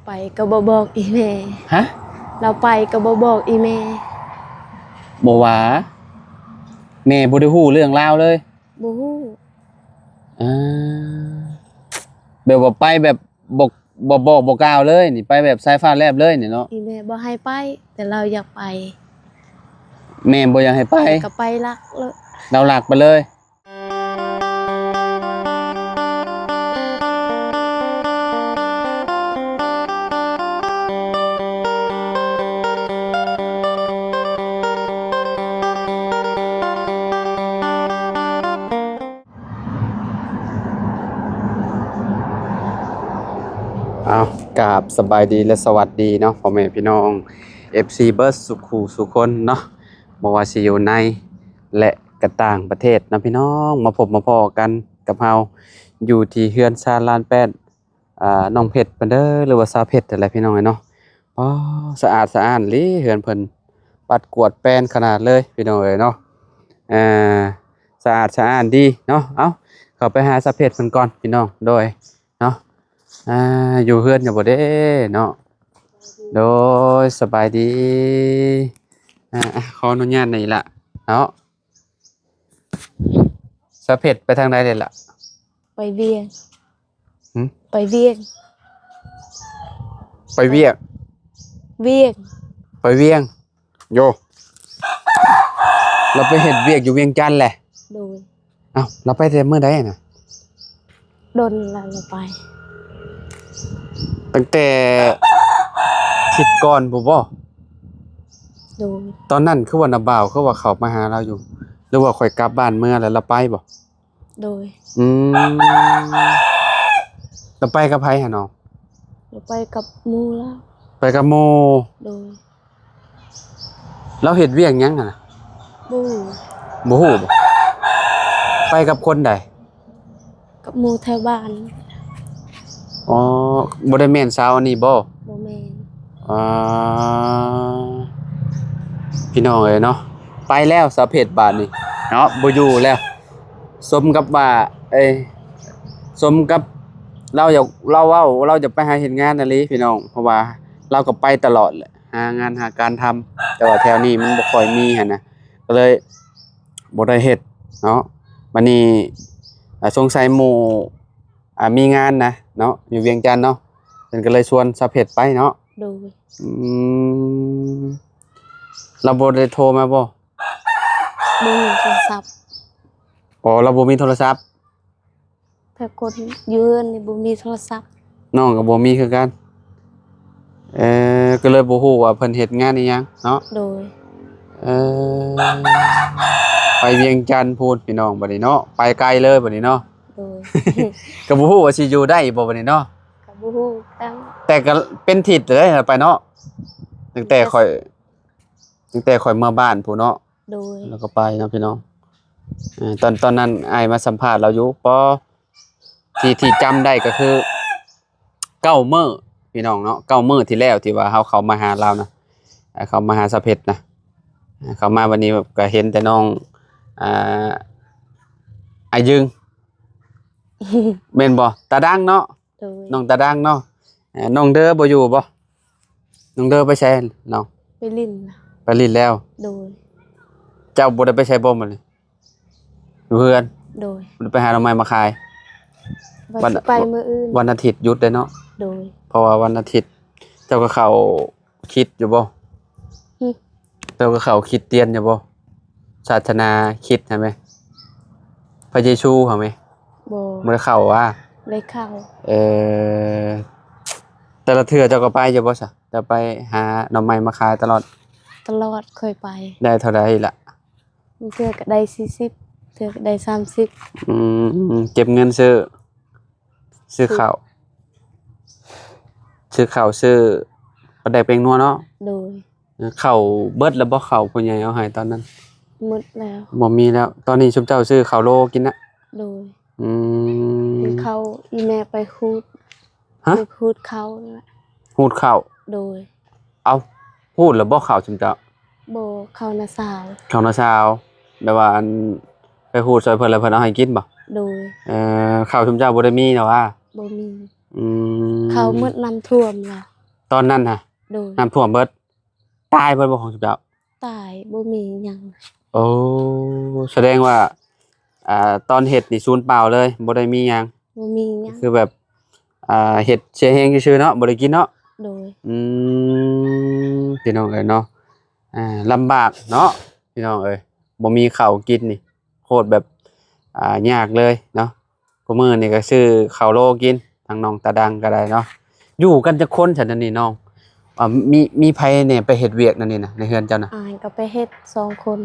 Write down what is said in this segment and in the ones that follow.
ໄປກໍບໍ່ບອກອີ່ແມ່. ຮະ? ລາວໄປກໍບໍ່ບອກອີ່ແມ່. ບໍ່ວ່າ ແມ່ບໍ່ໄດ້ຮູ້ເລື່ອງລາວເລີຍ? ບໍ່ຮູ້. ເອີ ແບບວ່າໄປແບບບໍ່ ບໍ່ບອກບໍ່ກ່າວເລີຍນີ້ ໄປແບບສາຍຟ້າແລບເລີຍນີ້ເນາະ? ອີ່ແມ່ບໍ່ໃຫ້ໄປ ແຕ່ລາວຢາກໄປ. ແມ່ບໍ່ຢາກໃຫ້ໄປ? ແມ່ກໍໄປລັກເລີຍ. ລາວລັກໄປເລີຍ. ເອົາ ກາບສະບາຍດີ ແລະ ສະຫວັດດີເນາະ ພໍ່ແມ່ພີ່ນ້ອງ ເອັຟຊີ ເບິດສູ່ຄູ່ສູ່ຄົນເນາະ ບໍ່ວ່າຊິຢູ່ໃນ ແລະ ກະຕ່າງປະເທດເນາະພີ່ນ້ອງ ມາພົບມາພໍ້ກັນກັບເຮົາຢູ່ທີ່ເຮືອນຊານລານແປ້ນ ອ່າ ນ້ອງເພັດເພິ່ນເດີ ຫຼືວ່າສາວເພັດຫັ້ນແຫຼະພີ່ນ້ອງເອີຍເນາະ. ອໍ ສະອາດສະອ້ານອີ່ຫຼີເຮືອນເພິ່ນ ປັດກວາດແປນຂະໜາດເລີຍພີ່ນ້ອງເອີຍເນາະ. ອ່າ ສະອາດສະອ້ານດີເນາະ. ເອົາ ເຂົ້າໄປຫາສາວເພັດເພິ່ນກ່ອນພີ່ນ້ອງ ໂດຍ ເນາະ. ອ່າ ຢູ່ເຮືອນຢູ່ບໍ່ເດ້ເນາະ? ໂດຍ ສະບາຍດີ. ອ່າ ຂໍອະນຸຍາດໜ່ອຍລະເນາະ. ສາວເພັດໄປທາງໃດເດ້ລະ? ໄປວຽງ. ຫຶ? ໄປວຽງ. ໄປວຽກ? ວຽງ. ໄປວຽງ. ໂຢ ລາວໄປເຮັດວຽກຢູ່ວຽງຈັນແຫຼະ? ໂດຍ. ເອົ້າ ລາວໄປແຕ່ມື້ໃດນະ? ດົນແລ້ວລາວໄປ. ຕັ້ງແຕ່ທິດກ່ອນພຸ້ນບໍ? ໂດຍ. ຕອນນັ້ນຄືວ່ານ້າບ່າວ ຄືວ່າເຂົ້າມາຫາລາວຢູ່ ຫຼືວ່າຂ້ອຍກັບບ້ານເມືອແລ້ວລາວໄປບໍ? ໂດຍ. ອືມ ລາວໄປກັບໃຜຫັ້ນນ້ອງ? ລາວໄປກັບໝູ່ລາວ. ໄປກັບໝູ່? ໂດຍ. ລາວເຮັດວຽກຫຍັງຫັ້ນນະ? ບໍ່ຮູ້. ບໍ່ຮູ້ບໍ? ໄປກັບຄົນໃດ? ກັບໝູ່ແຖວບ້ານ. ອໍ ບໍ່ໄດ້ແມ່ນສາວອັນນີ້ບໍ? ບໍ່ແມ່ນ. ອ່າ ພີ່ນ້ອງເອີຍເນາະ ໄປແລ້ວສາວເພັດບາດນີ້ເນາະ ບໍ່ຢູ່ແລ້ວ. ສົມກັບວ່າ ເອີຍ ສົມກັບລາວຢາກ ລາວເວົ້າ ລາວຢາກໄປຫາເຮັດງານອີ່ຫຼີ ພີ່ນ້ອງ ເພາະວ່າລາວກໍໄປຕະຫຼອດແຫຼະ ຫາງານຫາການທຳ ແຕ່ວ່າແຖວນີ້ມັນບໍ່ຄ່ອຍມີຫັ້ນນະ ກໍເລີຍບໍ່ໄດ້ເຮັດເນາະ. ບັດນີ້ ອ່າ ສົງໄສໝູ່ ອ່າ ມີງານນະເນາະ ຢູ່ວຽງຈັນເນາະ ເພິ່ນກໍເລີຍຊວນສາວເພັດໄປເນາະ. ໂດຍ. ອືມ ລາວບໍ່ໄດ້ໂທມາບໍ່? ບໍ່ມີໂທລະສັບ. ອໍ ລາວບໍ່ມີໂທລະສັບ. ແບບຄົນຢູ່ເຮືອນນີ້ບໍ່ມີໂທລະສັບ. ນ້ອງກໍບໍ່ມີຄືກັນ. ເອີ ກໍເລີຍບໍ່ຮູ້ວ່າເພິ່ນເຮັດງານອີ່ຫຍັງເນາະ. ໂດຍ. ເອີ ໄປວຽງຈັນພຸ້ນພີ່ນ້ອງ ບັດນີ້ເນາະ ໄປໄກເລີຍບັດນີ້ເນາະ. ໂດຍ. ກໍບໍ່ຮູ້ວ່າຊິຢູ່ໄດ້ບໍ່ບັດນີ້ເນາະ. ກໍບໍ່ຮູ້ຄືກັນ. ແຕ່ກໍເປັນທິດເລີຍໄປເນາະ ຕັ້ງແຕ່ຂ້ອຍ ຕັ້ງແຕ່ຂ້ອຍເມືອບ້ານພຸ້ນເນາະ. ໂດຍ. ແລ້ວກໍໄປເນາະພີ່ນ້ອງ. ເອີ ຕອນ ຕອນນັ້ນອ້າຍມາສຳພາດລາວຢູ່ ປໍ ທີ່ ທີ່ຈຳໄດ້ກໍຄືເກົ້າມື້ພີ່ນ້ອງເນາະ ເກົ້າມື້ທີ່ແລ້ວທີ່ວ່າເຮົາເຂົ້າມາຫາລາວນະ ເຂົ້າມາຫາສາວເພັດນະ ເຂົ້າມາບັດນີ້ກໍເຫັນແຕ່ນ້ອງ ອ່າ ອາຍຶງ ແມ່ນບໍ່? ຕາດັງເນາະ. ໂດຍ. ນ້ອງຕາດັງເນາະ. ເອີ ນ້ອງເດີບໍ່ຢູ່ບໍ່? ນ້ອງເດີໄປໃສນ້ອງ? ໄປຫຼິ້ນ. ໄປຫຼິ້ນແລ້ວ? ໂດຍ. ເຈົ້າບໍ່ໄດ້ໄປໃສບໍ່ມື້ນີ້? ຢູ່ເຮືອນ? ໂດຍ. ບໍ່ໄດ້ໄປຫາໜໍ່ໄມ້ມາຂາຍ? ວ່າ ວັນ ຊິໄປມື້ອື່ນ. ວັນອາທິດຢຸດເດ້ເນາະ? ໂດຍ. ເພາະວ່າວັນອາທິດ ເຈົ້າກໍເຂົ້າ ຄຣິດຢູ່ບໍ່? ຫຶ? ເຈົ້າກໍເຂົ້າຄຣິດຕຽນຢູ່ບໍ່? ສາສະໜາຄຣິດຫັ້ນແມ? ພະເຢຊູຫັ້ນແມ? ບໍ່. ບໍ່ໄດ້ເຂົ້າຫວາ? ໄດ້ເຂົ້າ. ເອີ ແຕ່ລະເທື່ອເຈົ້າກໍໄປຢູ່ບໍ່ຊະ? ເຈົ້າໄປຫາໜໍ່ໄມ້ມາຂາຍຕະຫຼອດ? ຕະຫຼອດ ເຄີຍໄປ. ໄດ້ເທົ່າໃດລະ? ບາງເທື່ອກໍໄດ້ສີ່ສິບ ເທື່ອກໍໄດ້ສາມສິບ. ອືມ ເກັບເງິນຊື້ ຊື້ເຂົ້າ ຊື້ເຂົ້າ ຊື້ປາແດກແປ້ງນົວເນາະ. ໂດຍ. ເອີ ເຂົ້າເບິດແລ້ວບໍ່? ເຂົ້າຜູ້ໃຫຍ່ເອົາໃຫ້ຕອນນັ້ນ? ໝົດແລ້ວ. ບໍ່ມີແລ້ວ. ຕອນນີ້ຊຸມເຈົ້າຊື້ເຂົ້າໂລກິນນະ? ໂດຍ. ອືມ ເຂົ້າອີ່ແມ່ໄປຮູດ. ຮະ? ໄປຮູດເຂົ້ານັ້ນແຫຼະ. ຮູດເຂົ້າ? ໂດຍ. ເອົ້າ ຮູດແລ້ວບໍ່ເຂົ້າຊຸມເຈົ້າ? ບໍ່ ເຂົ້ານ້າສາວ. ເຂົ້ານ້າສາວ ແບບວ່າ ອັນ ໄປຮູດຊ່ອຍເພິ່ນແລ້ວເພິ່ນເອົາໃຫ້ກິນບໍ່? ໂດຍ. ເອີ ເຂົ້າຊຸມເຈົ້າບໍ່ໄດ້ມີນະຫວາ? ບໍ່ມີ. ອືມ ເຂົ້າໝົດນ້ຳຖ້ວມລະ. ຕອນນັ້ນນະ ໂດຍ ນ້ຳຖ້ວມເບິດ ຕາຍເບິດບໍ່ຂອງຊຸມເຈົ້າ? ຕາຍ ບໍ່ມີຫຍັງ. ໂອ້ ສະແດງວ່າ ອ່າ ຕອນເຮັດນີ້ສູນເປົ່າເລີຍ ບໍ່ໄດ້ມີຫຍັງ ບໍ່ມີຫຍັງ ຄືແບບ ອ່າ ເຮັດເສຍແຮງຊື່ໆເນາະ ບໍ່ໄດ້ກິນເນາະ. ໂດຍ ອືມ ພີ່ນ້ອງເອີຍເນາະ ອ່າ ລຳບາກເນາະ ພີ່ນ້ອງເອີຍ ບໍ່ມີເຂົ້າກິນນີ້ ໂຄດແບບ ອ່າ ຍາກເລີຍເນາະ. ຄູ່ມື້ນີ້ກໍຊື້ເຂົ້າໂລກິນ ທາງນ້ອງຕາດັງກໍໄດ້ເນາະ. ຢູ່ກັນຈັກຄົນຊັ້ນ ອັນນີ້ນ້ອງ? ອ່າ ມີ ມີໃຜແດ່ໄປເຮັດວຽກນັ້ນນີ້ນະ ໃນເຮືອນເຈົ້ານະ? ອ້າຍກໍໄປເຮັດສອງຄົນ.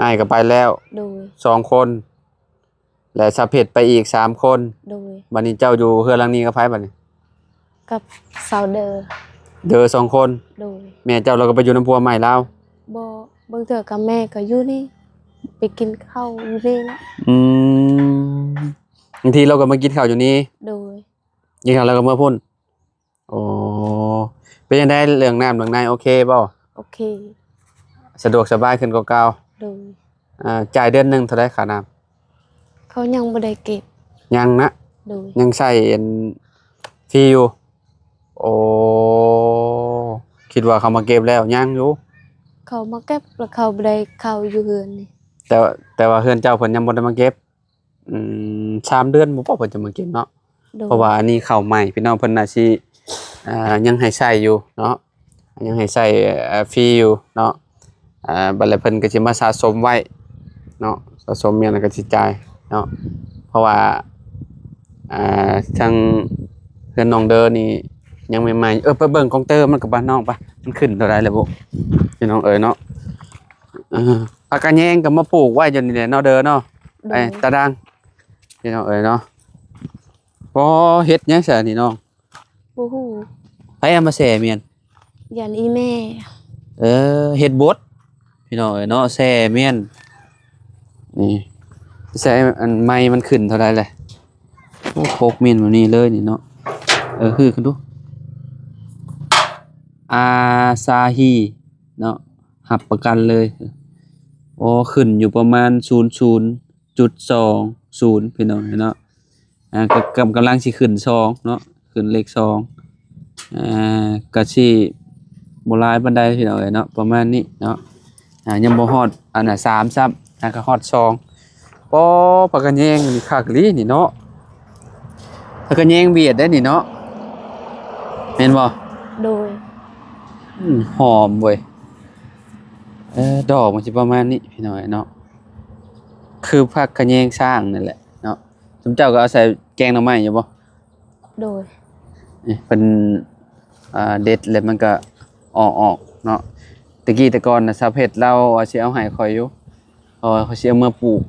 ອ້າຍກໍໄປແລ້ວ ໂດຍ ສອງຄົນ ແລະ ສາເພັດໄປອີກສາມຄົນ. ໂດຍ ບັດນີ້ເຈົ້າຢູ່ເຮືອນຫຼັງນີ້ກັບໃຜບັດນີ້? ກັບສາວເດີ. ເດີສອງຄົນ. ໂດຍ ແມ່ເຈົ້າລາວກໍໄປຢູ່ນຳຜົວໃໝ່ລາວ? ບໍ່ ບາງເທື່ອກໍແມ່ກໍຢູ່ນີ້ ໄປກິນເຂົ້າຢູ່ນີ້ແຫຼະ. ອືມ ບາງທີລາວກໍມາກິນເຂົ້າຢູ່ນີ້. ໂດຍ ກິນເຂົ້າແລ້ວກໍເມືອພຸ້ນ. ໂອ້ ເປັນຈັ່ງໃດເລື່ອງນ້ຳເລື່ອງໃນ ໂອເຄບໍ່? ໂອເຄ ສະດວກສະບາຍຂຶ້ນກວ່າເກົ່າ. ໂດຍ ອ່າ ຈ່າຍເດືອນໜຶ່ງເທົ່າໃດຄ່ານ້ຳ? ເຂົາຍັງບໍ່ໄດ້ເກັບ. ຍັງນະ? ໂດຍ ຍັງໃຊ້ອັນຟຣີຢູ່. ໂອ້ ຄິດວ່າເຂົາມາເກັບແລ້ວ ຍັງຢູ່. ເຂົາມາເກັບແລ້ວເຂົາບໍ່ໄດ້ເຂົ້າຢູ່ເຮືອນນີ້. ແຕ່ ແຕ່ວ່າເຮືອນເຈົ້າເພິ່ນຍັງບໍ່ໄດ້ມາເກັບ. ອືມ ສາມເດືອນບໍ່ພໍເພິ່ນຈະມາເກັບເນາະ. ໂດຍ ເພາະວ່າອັນນີ້ເຂົ້າໃໝ່ ພີ່ນ້ອງເພິ່ນອາດຊິ ອ່າ ຍັງໃຫ້ໃຊ້ຢູ່ເນາະ ຍັງໃຫ້ໃຊ້ ອ່າ ຟຣີຢູ່ເນາະ. ອ່າ ບັດແລ້ວເພິ່ນກໍຊິມາສະສົມໄວ້ເນາະ ສະສົມຫຍັງແລ້ວກໍຊິຈ່າຍເນາະ. ເພາະວ່າ ອ່າ ທາງເຮືອນນ້ອງເດີນີ້ຍັງໃໝ່ໆ. ເອີ ໄປເບິ່ງກອງເຕີມັນກັບບ້ານນ້ອງປະ ມັນຂຶ້ນເທົ່າໃດແລ້ວບໍ່ ພີ່ນ້ອງເອີຍເນາະ. ອ່າ ຜັກກະແຍງກໍມາປູກໄວ້ຢູ່ນີ້ແຫຼະເນາະເດີເນາະ. ໂດຍ ໄອ້ຕາດັງ ພີ່ນ້ອງເອີຍເນາະ. ບໍ່ ເຮັດຫຍັງຊະນີ້ນ້ອງ? ບໍ່ຮູ້. ໃຜເອົາມາແຊ່ມ້ຽນ? ຢ້ານອີ່ແມ່. ເອີ ເຮັດບົດ ພີ່ນ້ອງເອີຍເນາະ ແຊ່ມ້ຽນ. ນີ້ ແຊ່ ອັນໃໝ່ມັນຂຶ້ນເທົ່າໃດແຫຼະ? ໂອ້ ໂຄກມ້ຽນແບບນີ້ເລີຍນີ້ເນາະ. ເອີ ຄືຂຶ້ນດູ ອາຊາຮີເນາະ ຮັບປະກັນເລີຍ. ໂອ້ ຂຶ້ນຢູ່ປະມານສູນ ສູນຈຸດສອງສູນ ພີ່ນ້ອງເນາະ. ອ່າ ກໍ ກຳ ກຳລັງຊິຂຶ້ນສອງເນາະ ຂຶ້ນເລກສອງ. ອ່າ ກະຊິບໍ່ຫຼາຍປານໃດ ພີ່ນ້ອງເອີຍເນາະ ປະມານນີ້ເນາະ. ອ່າ ຍັງບໍ່ຮອດອັນນ່າສາມຊ້ຳ ຫາກະຮອດສອງ. ປໍ ຜັກກະແຍງນີ້ຄັກອີ່ຫຼີນີ້ເນາະ ຜັກກະແຍງຫວຽດໄດ໋ນີ້ເນາະ ແມ່ນບໍ່? ໂດຍ ອືມ ຫອມເວີຍ. ເອີ ດອກມັນຊິປະມານນີ້ ພີ່ນ້ອງເນາະ ຄືຜັກຂະແຍງຊ້າງນັ້ນແຫຼະເນາະ. ຊຸມເຈົ້າກໍເອົາໃສ່ແກງໜໍ່ໄມ້ຢູ່ບໍ່? ໂດຍ ນີ້ເພິ່ນ ອ່າ ເດັດແລ້ວມັນກໍອອກ ອອກເນາະ. ແຕ່ກີ້ແຕ່ກ່ອນນະ ສາວເພັດລາວວ່າຊິເອົາໃຫ້ຂ້ອຍຢູ່ ເພາະວ່າຂ້ອຍຊິເອົາເມືອປູກ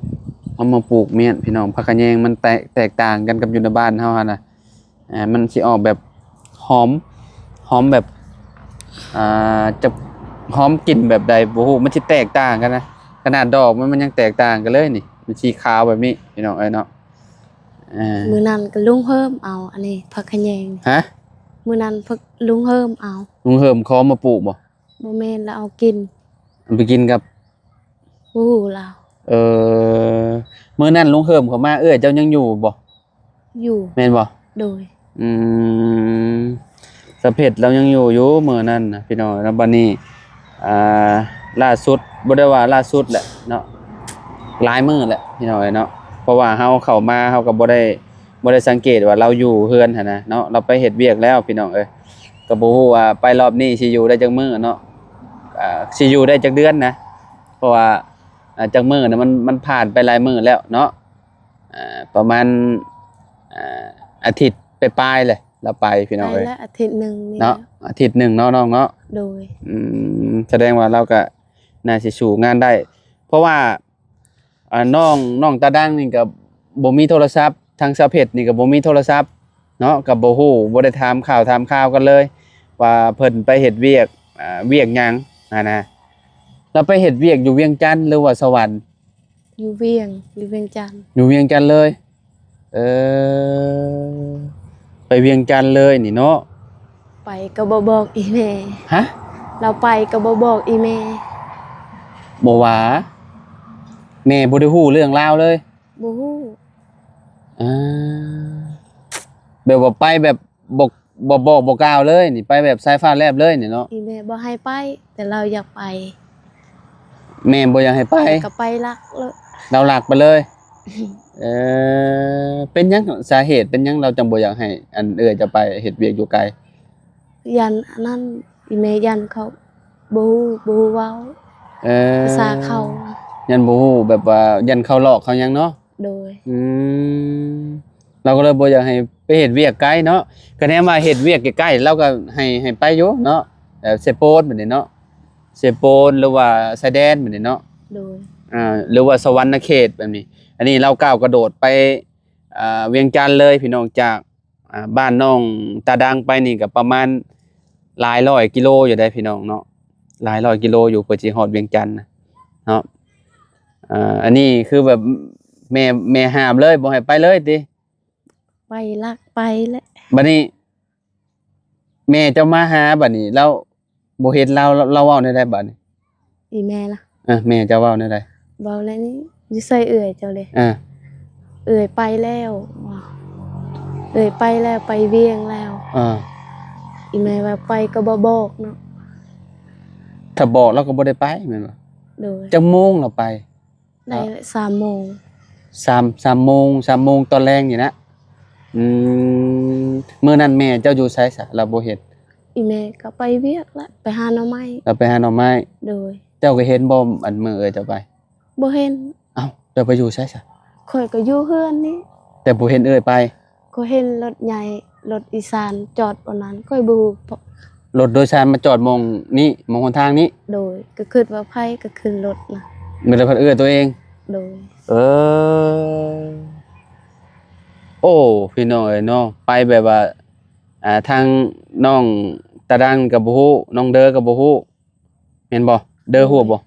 ເອົາມາປູກມ້ຽນ ພີ່ນ້ອງ. ຜັກຂະແຍງມັນແຕກ ແຕກຕ່າງກັນກັບຢູ່ໃນບ້ານເຮົາຫັ້ນນະ. ອ່າ ມັນຊິອອກແບບຫອມ ຫອມແບບ ອ່າ ຈະຫອມກິ່ນແບບໃດບໍ່ຮູ້ ມັນຊິແຕກຕ່າງກັນນະ. ຂະໜາດດອກມັນ ມັນຍັງແຕກຕ່າງກັນເລີຍນີ້ ມັນສີຂາວແບບນີ້ ພີ່ນ້ອງເອີຍເນາະ. ອ່າ ມື້ນັ້ນກໍລຸງເຮີມເອົາອັນນີ້ ຜັກຂະແຍງ. ຮະ? ມື້ນັ້ນ ລຸງເຮີມເອົາ. ລຸງເຮີມຂໍມາປູກບໍ່? ບໍ່ແມ່ນ ລາວເອົາກິນ. ເອົາໄປກິນກັບ ບໍ່ຮູ້ລາວ. ເອີ ມື້ນັ້ນລຸງເຮີມເຂົ້າມາ ເອື້ອຍເຈົ້າຍັງຢູ່ບໍ່? ຢູ່. ແມ່ນບໍ່? ໂດຍ. ອືມ ສາວເພັດລາວຍັງຢູ່ຢູ່ມື້ນັ້ນນະ ພີ່ນ້ອງ. ແລ້ວບັດນີ້ ອ່າ ລ່າສຸດ ບໍ່ໄດ້ວ່າລ່າສຸດແຫຼະເນາະ ຫຼາຍມື້ແຫຼະ ພີ່ນ້ອງເອີຍເນາະ. ເພາະວ່າເຮົາເຂົ້າມາ ເຮົາກໍບໍ່ໄດ້ ບໍ່ໄດ້ສັງເກດວ່າລາວຢູ່ເຮືອນຫັ້ນນະເນາະ. ລາວໄປເຮັດວຽກແລ້ວ ພີ່ນ້ອງເອີຍ. ກໍບໍ່ຮູ້ວ່າໄປລອບນີ້ຊິຢູ່ໄດ້ຈັກມື້ເນາະ ອ່າ ຊິຢູ່ໄດ້ຈັກເດືອນນະ. ເພາະວ່າ ອ່າ ຈັກມື້ນະ ມັນ ມັນຜ່ານໄປຫຼາຍມື້ແລ້ວເນາະ. ອ່າ ປະມານ ອ່າ ອາທິດປາຍໆແຫຼະ ລາວໄປ ພີ່ນ້ອງເອີຍ. ໄປແລ້ວອາທິດໜຶ່ງນີ້ເນາະ ອາທິດໜຶ່ງເນາະ ນ້ອງເນາະ. ໂດຍ. ອືມ ສະແດງວ່າລາວກໍໜ້າຊິສູ້ງານໄດ້ ເພາະວ່າ ອ່າ ນ້ອງ ນ້ອງຕາດັງນີ້ກໍບໍ່ມີໂທລະສັບ ທາງສາວເພັດນີ້ກໍບໍ່ມີໂທລະສັບເນາະ ກໍບໍ່ຮູ້ ບໍ່ໄດ້ຖາມຂ່າວຖາມຂ່າວກັນເລີຍ ວ່າເພິ່ນໄປເຮັດວຽກ ອ່າ ວຽກຫຍັງຫັ້ນນະ. ລາວໄປເຮັດວຽກຢູ່ວຽງຈັນ ຫຼືວ່າສະຫວັນ? ຢູ່ວຽງ ຢູ່ວຽງຈັນ. ຢູ່ວຽງຈັນເລີຍ. ເອີ ໄປວຽງຈັນເລີຍນີ້ເນາະ. ໄປກໍບໍ່ບອກອີ່ແມ່. ຮະ? ລາວໄປກໍບໍ່ບອກອີ່ແມ່. ບໍ່ຫວາ? ແມ່ບໍ່ໄດ້ຮູ້ເລື່ອງລາວເລີຍ? ບໍ່ຮູ້. ອ່າ ແບບວ່າໄປແບບບໍ່ ບໍ່ບອກບໍ່ກ່າວເລີຍນີ້ ໄປແບບສາຍຟ້າແລບເລີຍນີ້ເນາະ. ອີແມ່ບໍ່ໃຫ້ໄປ ແຕ່ລາວຢາກໄປ. ແມ່ບໍ່ຢາກໃຫ້ໄປ ແຕ່ກໍໄປລັກເລີຍ. ລາວລັກໄປເລີຍ. ເອີ ເປັນຫຍັງ ສາເຫດເປັນຫຍັງລາວຈັ່ງບໍ່ຢາກໃຫ້ ອັນ ເອື້ອຍເຈົ້າໄປເຮັດວຽກຢູ່ໄກ? ຢ້ານອັນນັ້ນ ອີແມ່ຢ້ານເຂົາບໍ່ຮູ້ ບໍ່ຮູ້ເວົ້າ ເອີ ພາສາເຂົາ. ຢ້ານບໍ່ຮູ້ ແບບວ່າຢ້ານເຂົາຫຼອກເຂົາຫຍັງເນາະ. ໂດຍ. ອືມ ລາວກໍເລີຍບໍ່ຢາກໃຫ້ໄປເຮັດວຽກໄກເນາະ. ຄະແນນວ່າເຮັດວຽກໃກ້ໆ ລາວກໍໃຫ້ ໃຫ້ໄປຢູ່ເນາະ ແບບເຊໂປນແບບນີ້ເນາະ ເຊໂປນ ຫຼືວ່າຊາຍແດນແບບນີ້ເນາະ. ໂດຍ. ອ່າ ຫຼືວ່າສະຫວັນນະເຂດແບບນີ້. ອັນນີ້ລາວກ້າວກະໂດດໄປ ອ່າ ວຽງຈັນເລີຍພີ່ນ້ອງ ຈາກ ອ່າ ບ້ານນ້ອງຕາດັງໄປນີ້ກໍປະມານຫຼາຍຮ້ອຍກິໂລຢູ່ເດ້ພີ່ນ້ອງເນາະ ຫຼາຍຮ້ອຍກິໂລຢູ່ ເພື່ອຊິຮອດວຽງຈັນນະເນາະ. ອ່າ ອັນນີ້ຄືແບບແມ່ ແມ່ຫ້າມເລີຍ ບໍ່ໃຫ້ໄປເລີຍຕິ? ໄປ ລັກໄປແຫຼະ. ບັດນີ້ແມ່ເຈົ້າມາຫາ ບັດນີ້ລາວບໍ່ເຫັນລາວ ລາວເວົ້າແນວໃດບັດນີ້? ອີແມ່ລະ? ເອີ ແມ່ເຈົ້າເວົ້າແນວໃດ? ເວົ້າແລ້ວນີ້ ຢູ່ໃສເອື້ອຍເຈົ້າເດ້? ເອີ ເອື້ອຍໄປແລ້ວ ເອື້ອຍໄປແລ້ວ ໄປວຽງແລ້ວ. ເອີ ອີແມ່ວ່າໄປກໍບໍ່ບອກເນາະ. ຖ້າບອກລາວກໍບໍ່ໄດ້ໄປແມ່ນບໍ່? ໂດຍ. ຈັກໂມງລາວໄປ? ໄດ້ ເອີ ສາມໂມງ. ສາມ ສາມໂມງ ສາມໂມງຕອນແລງນີ້ນະ. ອືມ ມື້ນັ້ນແມ່ເຈົ້າຢູ່ໃສຊະ? ລາວບໍ່ເຫັນ. ອີແມ່ກໍໄປວຽກລະ ໄປຫາໜໍ່ໄມ້. ລາວໄປຫາໜໍ່ໄມ້. ໂດຍ. ເຈົ້າກໍເຫັນບໍ່ ອັນມື້ເອື້ອຍເຈົ້າໄປ? ບໍ່ເຫັນ. ເອົ້າ ເຈົ້າໄປຢູ່ໃສຊະ? ຂ້ອຍກໍຢູ່ເຮືອນນີ້. ແຕ່ບໍ່ເຫັນເອື້ອຍໄປ? ຂ້ອຍເຫັນລົດໃຫຍ່ ລົດອີສານຈອດບ່ອນນັ້ນ ຂ້ອຍບໍ່ຮູ້. ລົດໂດຍສານມາຈອດໝ່ອງນີ້ ໝ່ອງຫົນທາງນີ້? ໂດຍ. ກໍຄິດວ່າໃຜ ກໍຂຶ້ນລົດນະ. ບໍ່ໄດ້ພັດເອື້ອຍຕົວເອງ? ໂດຍ. ເອີ ໂອ້ ພີ່ນ້ອງເອີຍເນາະ ໄປແບບວ່າ ອ່າ ທາງນ້ອງຕາດັງກໍບໍ່ຮູ້ ນ້ອງເດີກໍບໍ່ຮູ້. ແມ່ນບໍ່? ເດີຮູ້ບໍ່?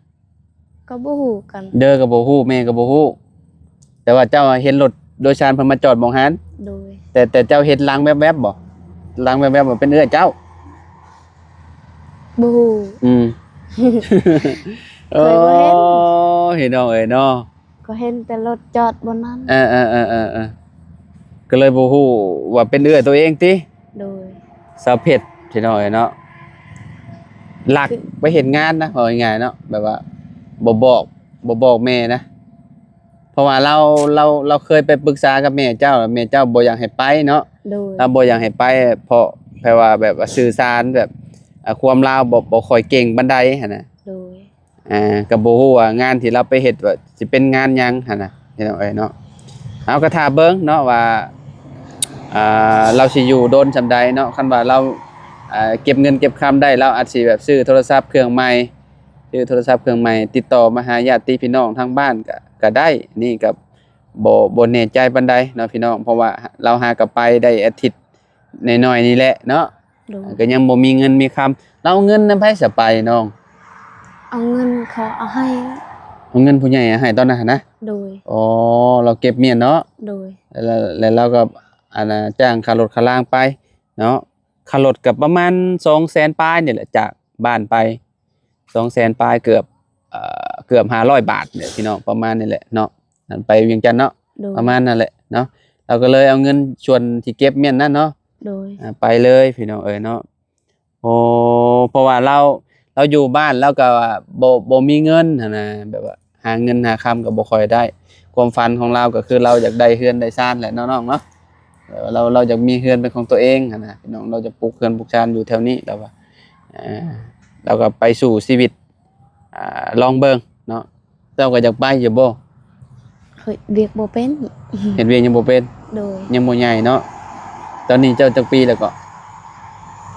ກໍບໍ່ຮູ້ກັນ. ເດີກໍບໍ່ຮູ້ ແມ່ກໍບໍ່ຮູ້ ແຕ່ວ່າເຈົ້າເຫັນລົດໂດຍສານເພິ່ນມາຈອດໝ່ອງຫັ້ນ. ໂດຍ. ແຕ່ ແຕ່ເຈົ້າເຫັນລາງແວບໆບໍ່? ລາງແວບໆວ່າເປັນເອື້ອຍເຈົ້າ? ບໍ່ຮູ້. ອືມ ຂ້ອຍບໍ່ເຫັນ. ໂອ້ ພີ່ນ້ອງເອີຍເນາະ. ກໍເຫັນແຕ່ລົດຈອດບ່ອນນັ້ນ. ເອີໆໆໆ ກໍເລີຍບໍ່ຮູ້ວ່າເປັນເອື້ອຍຕົວເອງຕິ? ໂດຍ. ສາວເພັດພີ່ນ້ອງເອີຍເນາະ ລັກໄປເຮັດງານນະ ເວົ້າງ່າຍໆເນາະ ແບບວ່າບໍ່ບອກ ບໍ່ບອກແມ່ນະ ເພາະວ່າລາວ ລາວ ລາວເຄີຍໄປປຶກສາກັບແມ່ເຈົ້າ ແມ່ເຈົ້າບໍ່ຢາກໃຫ້ໄປເນາະ. ໂດຍ. ລາວບໍ່ຢາກໃຫ້ໄປ ເພາະແບບວ່າ ແບບວ່າສື່ສານແບບ ອ່າ ຄວາມລາວບໍ່ ບໍ່ຄ່ອຍເກັ່ງປານໃດຫັ້ນນະ. ໂດຍ. ອ່າ ກໍບໍ່ຮູ້ວ່າງານທີ່ລາວໄປເຮັດວ່າຊິເປັນງານຫຍັງຫັ້ນນະ ພີ່ນ້ອງເອີຍເນາະ. ເຮົາກໍຖ້າເບິ່ງເນາະວ່າ ອ່າ ລາວຊິຢູ່ດົນສ່ຳໃດເນາະ. ຄັນວ່າລາວ ອ່າ ເກັບເງິນເກັບຄຳໄດ້ ລາວອາດຊິແບບຊື້ໂທລະສັບເຄື່ອງໃໝ່ ຊື້ໂທລະສັບເຄື່ອງໃໝ່ ຕິດຕໍ່ມາຫາຍາດຕິພີ່ນ້ອງທາງບ້ານກໍ ກໍໄດ້. ນີ້ກໍບໍ່ ບໍ່ແນ່ໃຈປານໃດເນາະພີ່ນ້ອງ ເພາະວ່າລາວຫາກໍໄປໄດ້ອາທິດ ໜ້ອຍໆນີ້ແຫຼະເນາະ. ໂດຍ. ກໍຍັງບໍ່ມີເງິນມີຄຳ. ລາວເອົາເງິນນຳໃຜສະໄປນ້ອງ? ເອົາເງິນເຂົາເອົາໃຫ້. ເອົາເງິນຜູ້ໃຫຍ່ໃຫ້ຕອນນັ້ນຫັ້ນນະ? ໂດຍ. ອໍ ລາວເກັບມ້ຽນເນາະ? ໂດຍ. ແລ້ວ ແລ້ວລາວກໍ ອັນນ່າ ຈ່າງຄ່າລົດຄ່າລາງໄປເນາະ. ຄ່າລົດກໍປະມານສອງແສນປາຍນີ້ແຫຼະ ຈາກບ້ານໄປ ສອງແສນປາຍ ເກືອບ ເອີ ເກືອບຫ້າຮ້ອຍບາດນີ້ພີ່ນ້ອງ ປະມານນີ້ແຫຼະເນາະ ໄປວຽງຈັນເນາະ. ໂດຍ. ປະມານນັ້ນແຫຼະເນາະ. ລາວກໍເລີຍເອົາເງິນສ່ວນທີ່ເກັບມ້ຽນນັ້ນເນາະ. ໂດຍ. ອ່າ ໄປເລີຍພີ່ນ້ອງເອີຍເນາະ. ໂອ້ ເພາະວ່າລາວ ລາວຢູ່ບ້ານລາວກໍບໍ່ ບໍ່ມີເງິນຫັ້ນນະ ແບບວ່າຫາເງິນຫາຄຳກໍບໍ່ຄ່ອຍໄດ້. ຄວາມຝັນຂອງລາວກໍຄືລາວຢາກໄດ້ເຮືອນໄດ້ຊານແຫຼະເນາະນ້ອງເນາະ. ລາວ ລາວຢາກມີເຮືອນເປັນຂອງຕົວເອງຫັ້ນນະພີ່ນ້ອງ ລາວຈະປຸກເຮືອນປຸກຊານຢູ່ແຖວນີ້ ລາວວ່າ ເອີ ລາວກໍໄປສູ້ຊີວິດ ອ່າ ລອງເບິ່ງເນາະ. ເຈົ້າກໍຢາກໄປຢູ່ບໍ່? ເຮັດວຽກບໍ່ເປັນ. ເຮັດວຽກຍັງບໍ່ເປັນ? ໂດຍ. ຍັງບໍ່ໃຫຍ່ເນາະ. ຕອນນີ້ເຈົ້າຈັກປີແລ້ວເກາະ?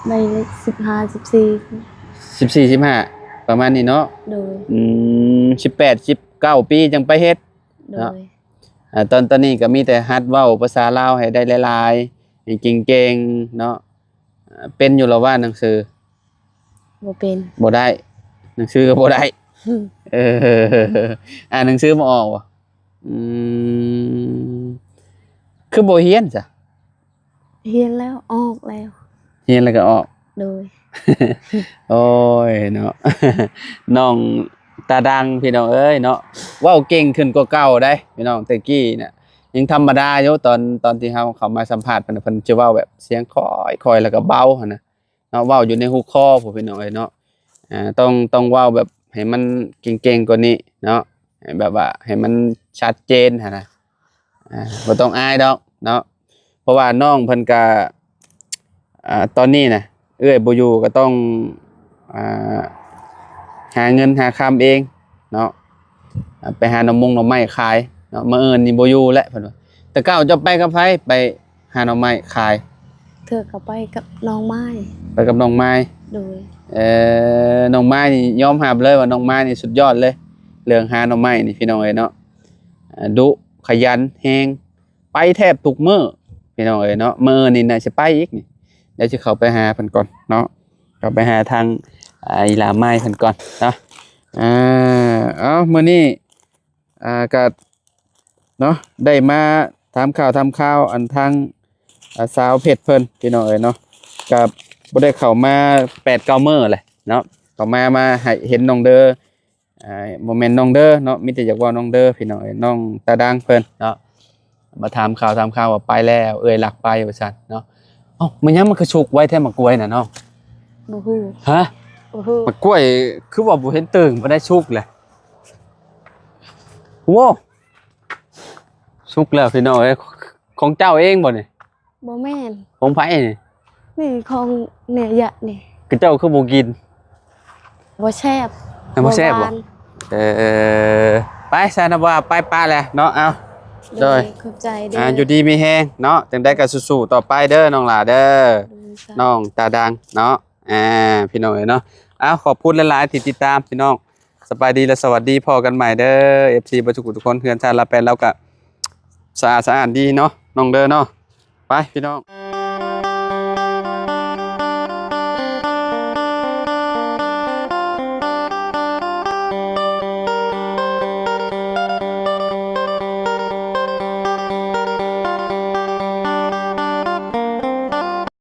ໄດ້ສິບຫ້າ ສິບສີ່ ສິບສີ່ ສິບຫ້າ ປະມານນີ້ເນາະ. ໂດຍ. ອືມ ສິບແປດ ສິບເກົ້າປີຈັ່ງໄປເຮັດ. ໂດຍ. ເນາະ. ອ່າ ຕອນ ຕອນນີ້ກໍມີແຕ່ຫັດເວົ້າພາສາລາວໃຫ້ໄດ້ຫຼາຍໆ ໃຫ້ເກັ່ງໆເນາະ. ເປັນຢູ່ລະວ່າໜັງສື? ບໍ່ເປັນ. ບໍ່ໄດ້. ໜັງສືກໍບໍ່ໄດ້. ເອີ ອ່ານໜັງສືບໍ່ອອກບໍ່? ອືມ ຄືບໍ່ຮຽນຊະ? ຮຽນແລ້ວ ອອກແລ້ວ. ຮຽນແລ້ວກໍອອກ. ໂດຍ. ໂອ້ຍເນາະ ນ້ອງຕາດັງພີ່ນ້ອງເອີຍເນາະ ເວົ້າເກັ່ງຂຶ້ນກວ່າເກົ່າໃດ໋ພີ່ນ້ອງ. ແຕ່ກີ້ນະ ຍັງທຳມະດາຢູ່ ຕອນ ຕອນທີ່ເຮົາເຂົ້າມາສຳພາດເພິ່ນ ເພິ່ນຈະເວົ້າແບບສຽງຄ່ອຍໆ ແລ້ວກໍເບົາຫັ້ນນະເນາະ ເວົ້າຢູ່ໃນຫູຄໍພຸ້ນ ພີ່ນ້ອງເອີຍເນາະ. ອ່າ ຕ້ອງ ຕ້ອງເວົ້າແບບໃຫ້ມັນເກັ່ງໆກວ່ານີ້ເນາະ ໃຫ້ແບບວ່າໃຫ້ມັນຊັດເຈນຫັ້ນນະ ອ່າ ບໍ່ຕ້ອງອາຍດອກເນາະ ເພາະວ່ານ້ອງເພິ່ນກະ ອ່າ ຕອນນີ້ນະ ເອື້ອຍບໍ່ຢູ່ກໍຕ້ອງ ອ່າ ຫາເງິນຫາຄຳເອງເນາະ ອ່າ ໄປຫາໜໍ່ມົງໜໍ່ໄມ້ຂາຍເນາະ ມື້ອື່ນນີ້ບໍ່ຢູ່ແລ້ວເພິ່ນວ່າ. ແຕ່ເກົ່າເຈົ້າໄປກັບໃຜ? ໄປຫາໜໍ່ໄມ້ຂາຍ? ເທື່ອກໍໄປກັບນ້ອງໄມ້. ໄປກັບນ້ອງໄມ້? ໂດຍ. ເອີ ນ້ອງໄມ້ນີ້ຍອມຮັບເລີຍວ່ານ້ອງໄມ້ນີ້ສຸດຍອດເລີຍ ເລື່ອງຫາໜໍ່ໄມ້ນີ້ ພີ່ນ້ອງເອີຍເນາະ ອ່າ ດຸ ຂະຫຍັນແຮງ ໄປແທບທຸກມື້ ພີ່ນ້ອງເອີຍເນາະ. ມື້ອື່ນນີ້ໜ້າຊິໄປອີກນີ້ ດຽວຊິເຂົ້າໄປຫາເພິ່ນກ່ອນເນາະ ເຂົ້າໄປຫາທາງ ອ່າ ອີ່ຫຼ້າໄມ້ເພິ່ນກ່ອນເນາະ. ອ່າ ເອົາ ມື້ນີ້ ອ່າ ກະເນາະ ໄດ້ມາຖາມຂ່າວ ຖາມຂ່າວ ອັນທາງ ອ່າ ສາວເພັດເພິ່ນ ພີ່ນ້ອງເອີຍເນາະ ກະບໍ່ໄດ້ເຂົ້າມາແປດເກົ້າມື້ແຫຼະເນາະ ເຂົ້າມາ ມາໃຫ້ເຫັນນ້ອງເດີ ອ່າ ບໍ່ແມ່ນນ້ອງເດີເນາະ ມີແຕ່ຢາກເວົ້ານ້ອງເດີ ພີ່ນ້ອງເອີຍ ນ້ອງຕາດັງເພິ່ນເນາະ ມາຖາມຂ່າວ ຖາມຂ່າວວ່າໄປແລ້ວ ເອື້ອຍລັກໄປວ່າຊັ້ນເນາະ. ເອົ້າ ມັນຫຍັງມັນຄືສຸກໄວແທ້ໝາກກ້ວຍນະນ້ອງ? ບໍ່ຮູ້. ຮະ? ບໍ່ຮູ້. ໝາກກ້ວຍຄືວ່າບໍ່ເຫັນຕຶງປານໃດ ສຸກແຫຼະ. ໂອ້ ສຸກແລ້ວ ພີ່ນ້ອງເອີຍ. ຂອງເຈົ້າເອງບໍ່ນີ້? ບໍ່ແມ່ນ. ຂອງໃຜນີ້? ນີ້ຂອງແມ່ຍະນີ້. ກະເຈົ້າຄືບໍ່ກິນ? ບໍ່ແຊບ. ບໍ່ແຊບບໍ່? ເອີ ໄປຊະນະວ່າ ໄປປະແຫຼະເນາະ. ເອົາ ໂດຍ ໂດຍ ຂອບໃຈເດີ. ອ່າ ຢູ່ດີມີແຮງເນາະ ຈັ່ງໃດກໍສູ້ໆຕໍ່ໄປເດີນ້ອງຫຼ້າເດີ. ໂດຍ ສາທຸ ນ້ອງຕາດັງເນາະ. ອ່າ ພີ່ນ້ອງເອີຍເນາະ ເອົາ ຂອບຄຸນຫຼາຍໆທີ່ຕິດຕາມ ພີ່ນ້ອງ. ສະບາຍດີ ແລະ ສະຫວັດດີ ພໍ້ກັນໃໝ່ເດີ ເອັຟຊີ ເບິດທຸກຜູ້ທຸກຄົນ. ເຮືອນຊານລາແປນລາວກະສະອາດສະອ້ານດີເນາະ ນ້ອງເດີເນາະ. ໄປ ພີ່ນ້ອງ.